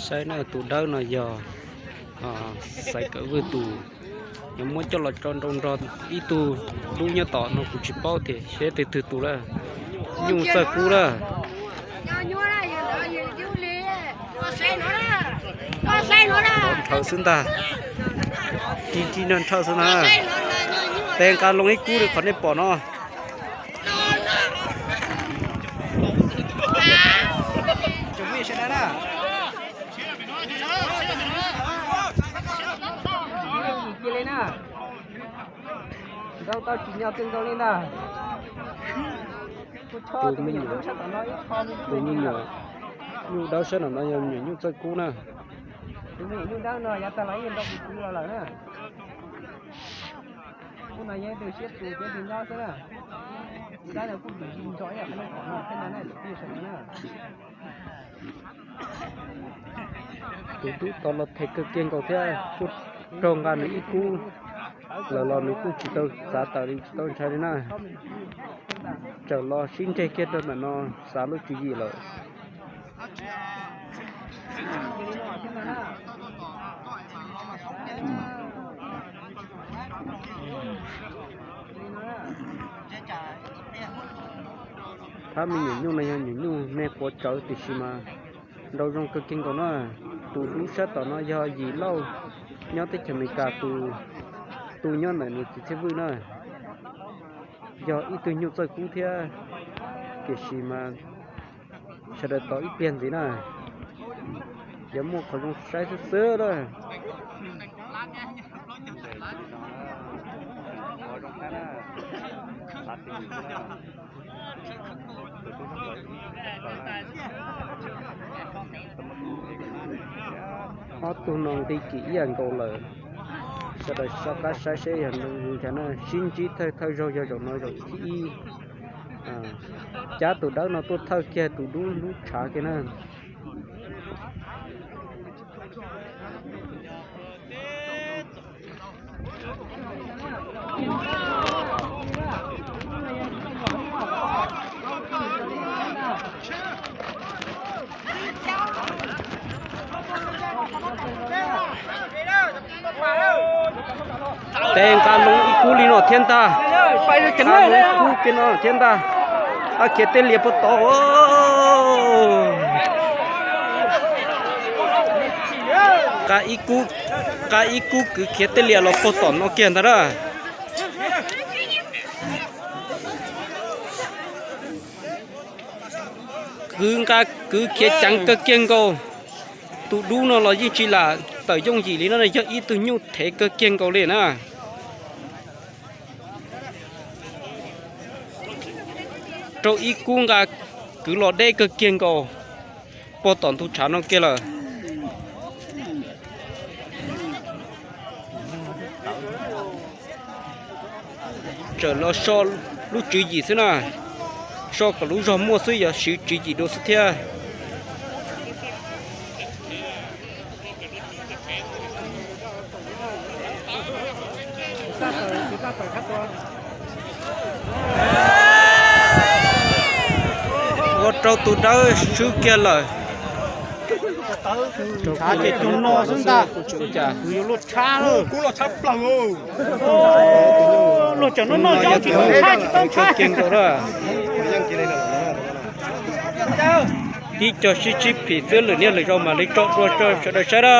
Saib na, tus dawb no yog Xaiv Kawm Vwj tus, yuav muab coj los tso nroo nrog ib tug dub nyob tom no, kuv tsis paub tias seb twg twg tus lawm. Nyuj txawj kub lawm. Nrhawv xwb ntag. Ri ri nrhawv nrhawv xwb ntag. Tes nqa loo ib kub li qhov nej pom no. Nrau tau tsis nyo kawg nkaus li ntag. Tus me nyuam, tus me nyuam nyuj dawb sab nram no yog me nyuam nyuj txawj kub na. Tus me nyuam nyuj dawb no yav tag los yeej nrau tus kwv los lawm na. Kuv no yeej tus siab tus peb tus nyob xwb na. Tus dawb no kuj tus yig ntso ib yam qhov nej pom no thiab na, nej tus pij sawv no na. Tus dub tau los them kawg kiag nkaus thiab kuj raug nqa nws ib kub lawm los nws kuj tsis tau txav tawm li, tsis tau ntshai li na. Txawm los sib ntseg kiag rau ntawm no, xav lub tswv yim lawm. Phab me nyuam nyuj no yog nyuam nyuj me quav tsawv tiam sis mas nrau zoo kawg kiag nkaus na. Tus dub sab tom no yog Yim Lauj nyob teb chaws Amelikas tus, tus nyob ntawm nws txiv Txhiaj Vwj na. Yog ib tug nyuj txawj kub thiab, tiam sis mas sawv daws tos ib pliag ntxiv na, yuav muaj qhov zoo saib xwb xwb na. Ob tug no nqi kim ib yam nkaus lawm. Sawv daws soj qab saib seb yog zoo li cas na. Sib ntsib thawj thawj zaug yog zaum no zaum thib ib. Cab tus dawb no tuaj thawj kiag tus dub lub tshav kiag na. Tes nqa loo ib kub li no thiab ntag. Nqa loo ib kub kiag no thiab ntag. Ab, khiav tej lias puag tom. Nqa ib kub, nqa ib kub kwv khiav tej lias los puag tom no kiag ntag na. Kwv nqa kwv khiav ceev kawg kiag nkaus. Tus dub no los yeej tsis lam tawm yooj yim li no, yog ib tug nyuj thev kawg kiag nkaus li na. Rau ib kub nqa kwv los deb kawg kiag nkaus puag tom ntug tshav no kiag lawm. Txawm los so lub tswv yim xwb na, so kom lub zog muaj xwb, yog siv tswv yim dua xwb thiab. Ua rau tus dawb swb kiag lawm. Tshav ces cug no xwb ntag. Kuv yuav luaj tshab lawm. Kuv los tshab plaws. Luag tseem noj noj zaub tsis tau tshab, tsis tau tshab. Ib co sib tsib phim xwb, lwm niaj lwm zaus mam li tso dua rau sawv daws saib na.